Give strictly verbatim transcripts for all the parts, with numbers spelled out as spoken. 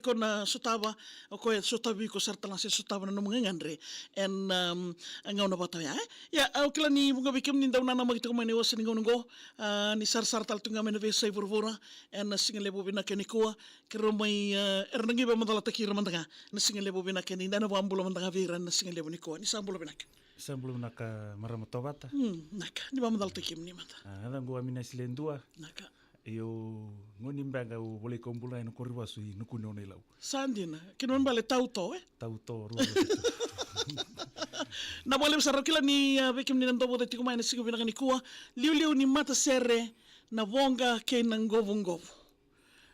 ko na sotava, o koya e sotavi iko sara tale ga se sotava na nomu gagadre ena, um, gauna vata oya, e? Ia, au kila ni vuqa vei kemuni dau nanamaki toka mai na iwase ni gauna oqo, a, ni sarasara tale tu ga mai na veiyasai vuravura ena siga levu vinaka nikua. Keirau mai, a, era na qai vakamacalataki ira mada ga na siga levu vinaka nikua, na vakabula mada ga vei ira na siga levu nikua. Ni sa bula vinaka. Sa bula vinaka, marama Tovata. Mm, naka, ni vakamacalataki kemuni mada. A, yacaqu o Aminiasi Ledua. Naka. Io, gone ni Beqa, au volai kau bula ena koro ni vasu i Nukuni, Oneilau. Sa dina, kena ibalebale tau to, e? Tau to, rua. Na vakalevu sara, au kila ni, a, vei kemuni na dau vata tiko mai ena siga vinaka nikua, liuliu ni matasere Na Voqa kei Na Qovuqovu.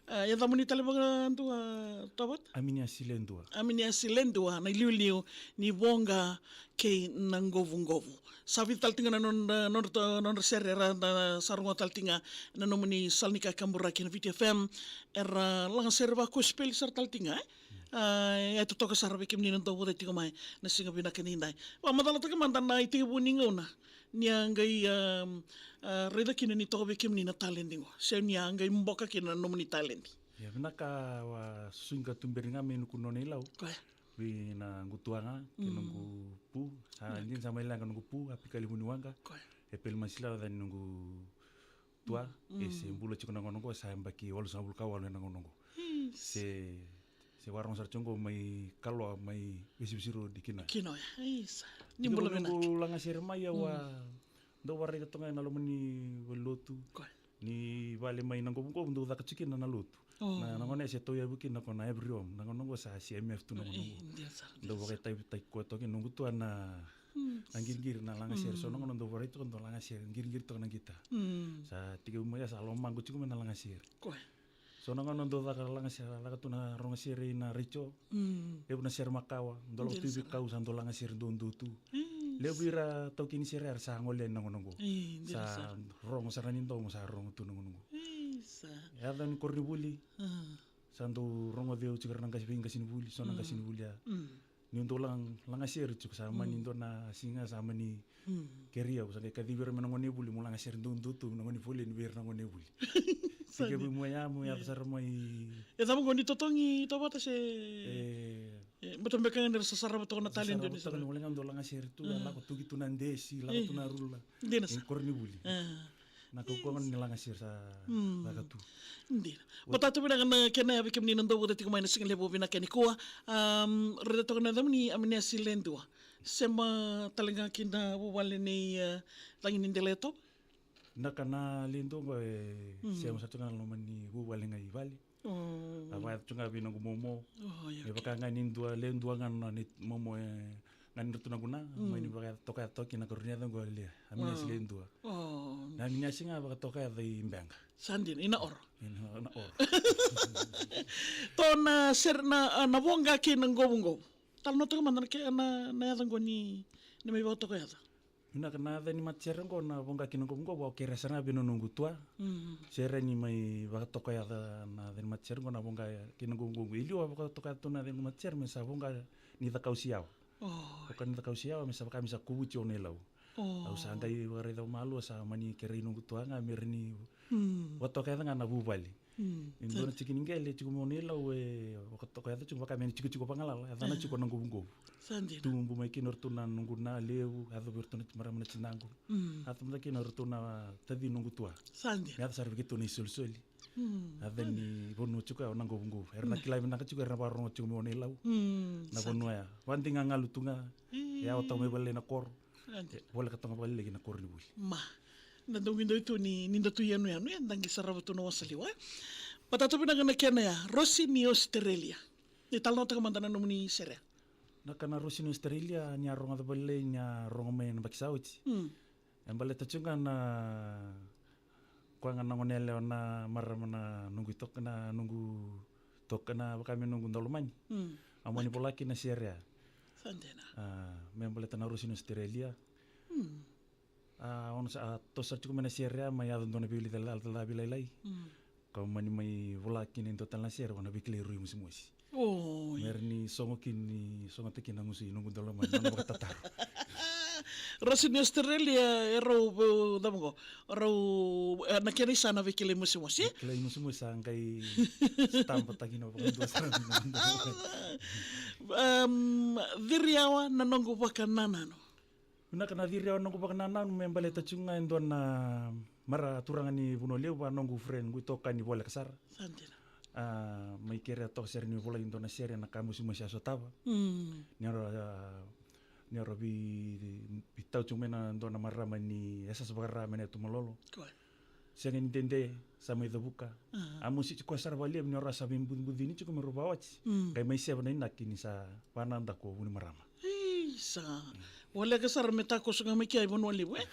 A, yacamuni tale vakadua, Tovata? Aminiasi Ledua. Aminiasi Ledua, na iliuliu ni Voqa kei Na Qovuqovu. Sa vica tale tiko ga na nodra, nodra, nodra sere era, na, sa rogoca tale tiko ga na nomuni sala ni kakaburaki na Viti F M. Era lagasere vakosipeli sara tale tiko ga, e? A, e totoka sara vei kemuni na dau vata tiko mai na siga vinaka nidai. Vakamacalataka mada na itekivu ni gauna ni a qai, a, a, raica kina ni toka vei kemuni na taledi qo, se ni a qai boka kina na nomuni taledi. Ia, vinaka, au a susugi ka tuberi ga mai Nukuni, Oneilau. Koya. Vei na noqu tua ga kei na noqu pu. Sa dina sa mai leqa na noqu pu, a pikali vuniwaqa. Koya. E peli masila, o ca ni noqu tua, e se bula tiko na gauna oqo, sa yabaki walusagavulu ka walu ena gauna oqo. Isi. Se, se vakarogo sara tiko oqo mai Kaloa, mai Vesivesi Road i Kinoya. Kinoya, isa. Ni bula vinaka. Noqu lagasere mai, au a dau vakaraica toka ga ena loma ni valenilotu. Koya. Ni vale mai Na Qovuqovu dau caka tiko kina na lotu. O. Na, na gauna ya se tauyavu kina ko na Every Home. Na gauna oqo sa C M F tu na gauna oqo. E, dina sara, dina sara. Dau vakaitavitaki koya toka kina noqu tua na, na qiriqiri na lagasere. So na gauna dau vakaraica toka dau lagasere, qiriqiri toka na qita. Mm. Sa tekivu mai ya sa lomaqu tiko mai na lagasere. Koya. So na gauna dau caka lagasere, caka tu na rogo sere ina retio. Mm. Levu na sere makawa, dau lako tu i veikau sa dau lagasere doudou tu. Levu ira taukei ni sere era sa gole yani na gauna oqo. Sa rogo sara ni domo, sa rogo tu na gauna oqo. Isa. Yaco ni koronivuli. Sa dau rogoci au tiko era na qase, veiqasenivuli, so na qasenivuli ya. Mm. Niu dau laga, lagasere tiko, sa mani dua na siga sa mani keri au, sa qai kacivi ira mai na gonevuli, mo lagasere doudou tu na gone ni Foleni vei ira na gonevuli. Sa dina. Tekivu mai ya, mo yaco sara mai. E cava qo ni totogi, Tovata, se? E, e, baleta beka ga ni ra sa sarava toka na taledi ni sa sarava toka, ni wale ga dau lagasere tu, a, lako tuki tu na desi, lako tu na rula. Dina sara. Koronivuli. A. Na kaukauwa ni lagasere sa caka tu. Dina. Matata vinaka na kena ya vei kemuni na dau vata tiko mai na siga levu vinaka nikua. Am, raica toka na yacamuni Aminiasi Ledua. Sema tale ga ki na vuvale nei, e, cagi ni dela e tovo. Na ka na Ledua qo e sema sara tu ga na loma ni vuvale ga i vale. O. A vakayaco tu ga vei noqu momo. O, ia, okay. Me vaka ga ni dua, Ledua ga na neitou momo, e, ga ni ratou na guna, mai ni vakatokayaca toka kina na karua ni yaca qo, Lea. Aminiasi Ledua. O. Na Aminiasi ga vakatokayaca i Beqa. Sa dina, ina oro. Ina, ina oro. To na sere na, a, Na Voqa kei Na Qovuqovu. Talanoataka mada na ke, na, na yaca qo ni, ni mai vakatokayaca. Vinaka, na yaca ni matasere qo Na Voqa kei Na Qovuqovu, au kerea sara ga vei na noqu tua. Mm. Sere ni mai vakatokayaca na yaca ni matasere qo Na Voqa kei Na Qovuqovu. E liu au vakatokayaca tu na yaca ni matasere me sa Voqa ni Cakausiyawa. O. Voqa ni Cakausiyawa me sa vaka me sa kovuti Oneilau. O. Au sa qai vakaraica malua, sa mani kerei noqu tua ga me ra ni vakatokayaca ga na vuvale. Mm, e dua na tiki ni qele tiko mai Oneilau e vakatokayaca tiko vaka me na tikotiko vagalala, e yacana tiko Na Qovuqovu. Sa dina. Tubu mai kina o ratou na noqu na levu, yaco vei ratou na marama na tinaqu. Mm. Yaco mada kina o ratou na taci noqu tua. Sa dina. Me yaco sara vei keitou na isolisoli. Mm. Yaca ni vanua tiko ya o Na Qovuqovu. Era na kila vinaka tiko, era na vakarorogo tiko mai Oneilau. Mm, na vanua ya. Vakadigagalu tu ga. E yawa toka mai valelai na koro. Voleka toka vakaleleki na koronivuli. Ma, na dauqidauci tu ni, ni da tu yanuyanu, e, da qai sarava tu na wasaliwa, e. Matata vinaka na kena ya, Rosi ni Ositerelia. Ni talanoataka mada na nomuni sere. Na ka na Rosi ni Ositerelia, ni a rogoca vakaleleki, ni a rogo mai na yabaki sa oti. Mm. E baleta tiko ga na koya ga na gone yalewa na marama na noqu itoka, na noqu itoka, na vaka me noqu daulomani. Mm. A mani volaki na sere ya. Sa dina. A, me baleta na Rosi ni Ositerelia. Mm. A, au na sa, a, toso sara tiko mai na sere ya, mai yaco dua na veiwili cala, cala, cala veilailai. Mm. Kau mani mai volaki na dua tale na sere, vua na veikilai rui mosimosi. Oi. Me ra ni sogo kina, ni sogotaki na gusu i noqu daulomani, na nona vakatataro. Rasi ni Australia, e rau, e, cava qo? Rau, e, na kena isana vei kilai mosimosi, e? Kilai mosimosi sa qai stamp taki na vakadua sara na Em, ciri yawa na noqu vakanananu. Vinaka, na ciri yawa na noqu vakanananu me baleta tiko ga e dua na mara turaga ni Vanua Levu, a noqu friend qu, itokani voleka sara. Sa dina. A, mai kerea toka sere ni volai e dua na sere na ka mosimosi a sotava. Mm. Ni ra, a, ni ra vei, veitau tiko mai na dua na marama ni yasayasa vakara mai na yatu Malolo. Koya. Sega ni dede, sa mai cavuka. Aha. A mositi koya sara vakalevu ni ra sa veibucibucini tiko me ra vakawati. Mm. Qai mai seva na inaki ni sa vanadaku o vunimarama. Isa. Voleka sara me takoso ga mai kea i Vanua Levu, e?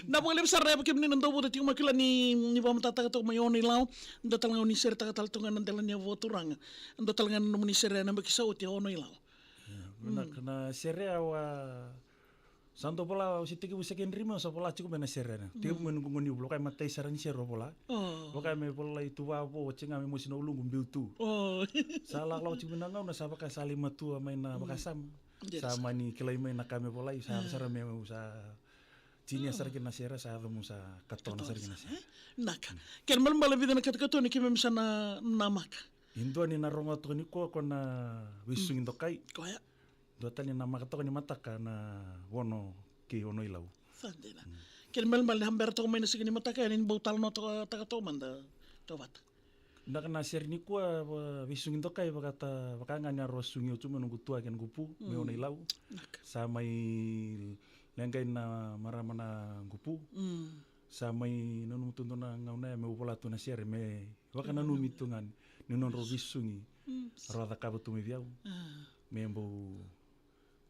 Na vakalevu sara, e, vei kemuni na dau vota tiko mai, kila ni, ni vakamatatataka toka mai Ono-i-Lau. Dua tale ga o ni seretaka tale toka ga na dela ni a vakaturaga. Dua tale ga na nomuni sere na yabaki sa oti, Ono-i-Lau. Ia, vinaka, na sere au a sa dau vola, au se tekivu secondary mai, au sa vola tiko mai na sere na. Tekivu mai noqu gone ni vula, vaka e matai sara ni sere au vola. Oh. Vaka me vola i tu vavo, o tiko ga me mosi na uluqu biu tu. Oh. Sa lakolako tiko mai na gauna, sa vaka sa lai matua mai na vakasama. Yes. Sa mani kilai mai na ka me volai, sa, mm, sara me, sa tinia sara kina na sere, sa yaco meu sa katona sara kina na sere. Katona sara, e? Naka. Kena ibalebale, vica na katokatoni keimami sa na, namaka? E dua ni na rogoca toka nikua, ko na Veisusugi Dokai. Koya. Dua tale ni namaka toka ni mataka na Vono kei Ono-i-Lau. Sa dina. Mm. Kena ibalebale ni a bera toka mai na siga ni mataka, e, ni bau talanoataka toka mada, Tauvata. Vinaka, na sere nikua, va, Veisusugi Dokai, vaka ta, vaka ga ni a rau sugi au tu mai noqu tua kei noqu pu mai Ono-i-Lau. Naka. Sa mai leqai na marama na noqu pu. Mm. Sa mai nanuma tu dua na gauna ya meu vola tu na sere me vakananumi tu ga ni nodrau veisugi. Mm. Rau a cakava tu mai vei au. Ah. Me bau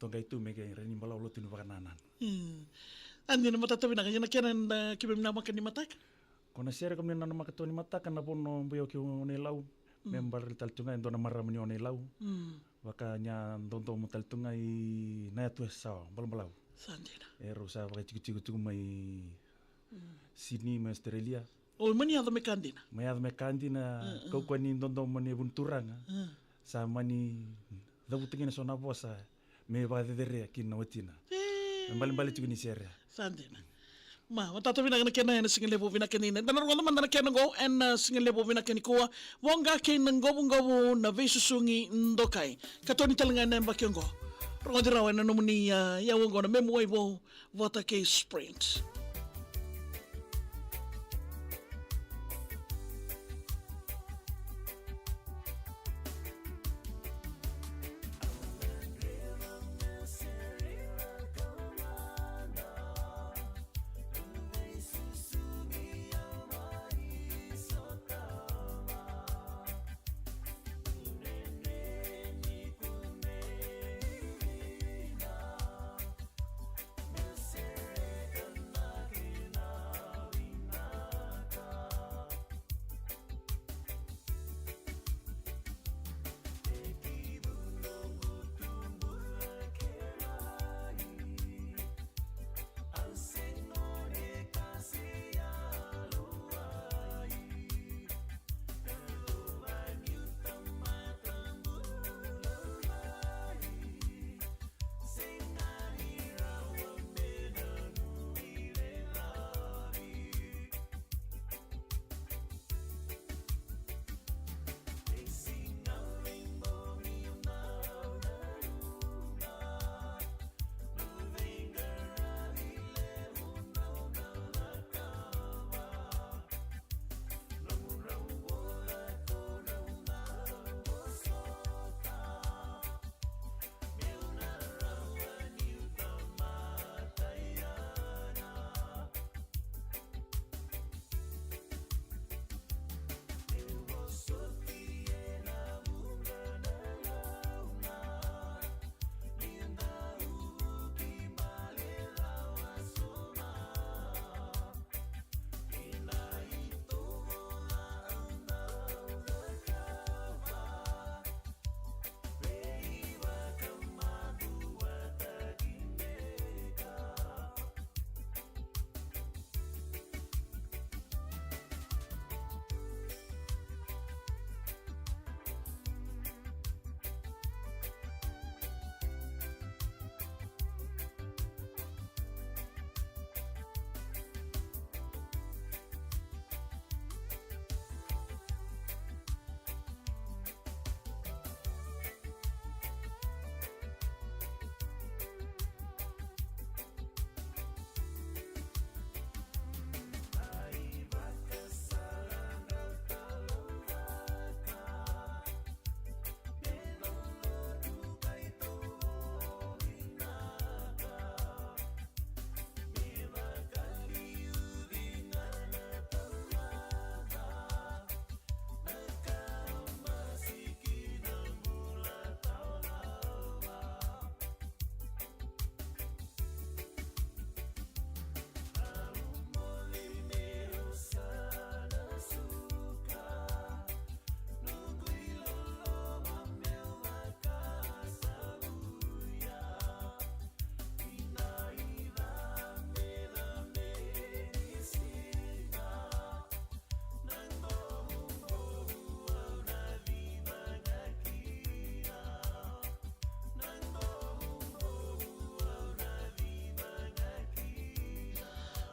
toqai tu me qai rai ni balavu lotu ni vakanananu. Mm. A dina, matata vinaka. Ia na kena, e, keimami namaka ni mataka? Ko na sere keimami nanamaka toka ni mataka na Vono Boi Au kei Ono-i-Lau. Mm. Me baleta tale tu ga e dua na marama ni Ono-i-Lau. Mm. Vaka ni a dodomo tale tu ga i na yatu e sa balabalau. Sa dina. E rau sa vakaitikotiko tiko mai, mm, Sydney, mai Australia. O, mani yaco me ka dina. Mai yaco me ka dina, mm, mm, kaukauwa ni dodomo ni vunituraga. Mm. Sa mani cavuta kina so na vosa me vakacecerea kina na watina. E. Me balebale tiko ni sere. Sa dina. Ma, matata vinaka na kena ena siga levu vinaka ni, da na rogoca mada na kena qo ena siga levu vinaka nikua. Voqa kei na Qovuqovu na Veisusugi Dokai. Katoni tale ga ena yabaki oqo. Rogoci rawa ena nomuni, a, iyau oqo na Memu Wai Vou vata kei Sprint.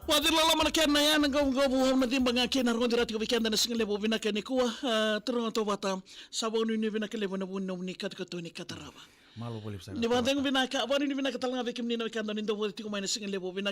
Vaciloloma na kena yana qauqau, au na ciba ga kei na rogoci ra tiko vei keda na siga levu vinaka nikua. A, turaga Tovata, sa vakanuinui vinaka levu na vu ni nomuni katokato ni ka tarava. Malo voli sara. Ni vakacegu vinaka, vakanuinui vinaka tale ga vei kemuni na wekada ni dau voli tiko mai na siga levu vinaka.